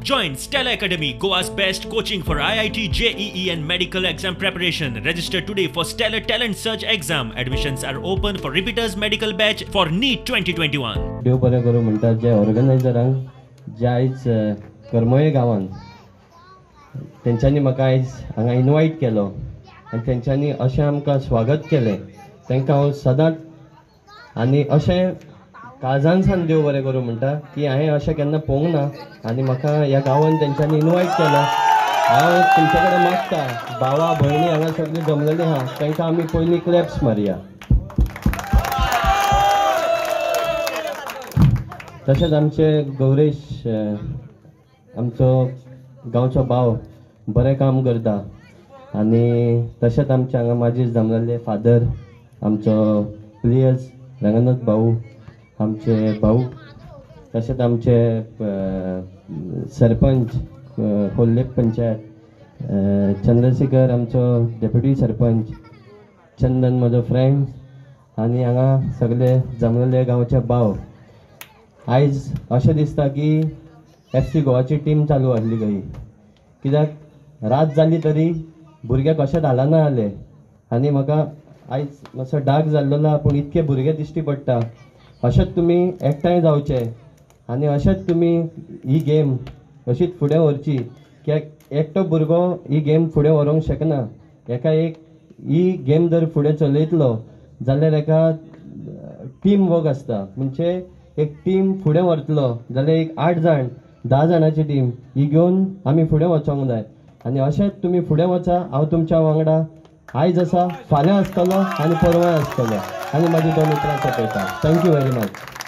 Join Stellar Academy, Goa's best coaching for IIT, JEE and medical exam preparation. Register today for Stellar Talent Search exam. Admissions are open for repeaters medical batch for NEET 2021. देव बरें करूं म्हणटा जे ऑर्गनायझरांक जे आयज करमळे गांवान तेंच्यांनी म्हाका आयज हांगा इनवायट केलो आनी तेंच्यांनी अशें आमकां स्वागत केलें, तांकां हांव सदांच आनी अशें काळजानसान देव बरें करूं म्हणटा की हांवें अशें केन्ना पळोवंक ना आनी म्हाका ह्या गांवान तेंच्यांनी इनवायट केलो. हांव तुमचे कडेन मागता, भावा भयणी हांगा सगळीं जमलेलीं आहा, तांकां आमी पयलीं क्लॅप्स मारया. तशेंच आमचे गौरेश आमचो गांवचो भाव बरें काम करता आनी तशेंच आमचे हांगा माजीर जमलेले फादर, आमचो प्लेयर्स रंगनाथ भाऊ, आमचे भाऊ, तशेंच आमचे सरपंच खोर्ले पंचायत चंद्रशेखर आमचो डेप्युटी सरपंच, चंदन म्हजो फ्रेंड आनी हांगा सगळे जमलेले गांवचे भाव. आयज अशें दिसता की एफ सी गोवाची टीम चालू आहली खंय, कित्याक रात जाली तरी भुरगे कशें धालाना जाले आनी म्हाका आयज मातसो डार्क जाल्लो ना, पूण इतके भुरगे दिश्टी पडटा. अशेंच तुमी एकठांय जावचे आनी अशेंच तुमी ही गेम अशीच फुडें व्हरची, कित्याक एकटो भुरगो ही गेम फुडें व्हरूंक शकना. एका एक ही गेम जर फुडें चलयतलो जाल्यार एका टीम वर्क आसता, म्हणजे एक टीम फुडें व्हरतलो जाल्यार एक 8 जाण 10 जाणांची टीम ही घेवन आमी फुडें वचोंक जाय आनी अशेंच तुमी फुडें वचा. हांव तुमच्या वांगडा आयज आसा, फाल्यां आसतलो आनी परवां आसतलो आनी म्हाजी 2 उतरां सोंपयता. Thank you very much.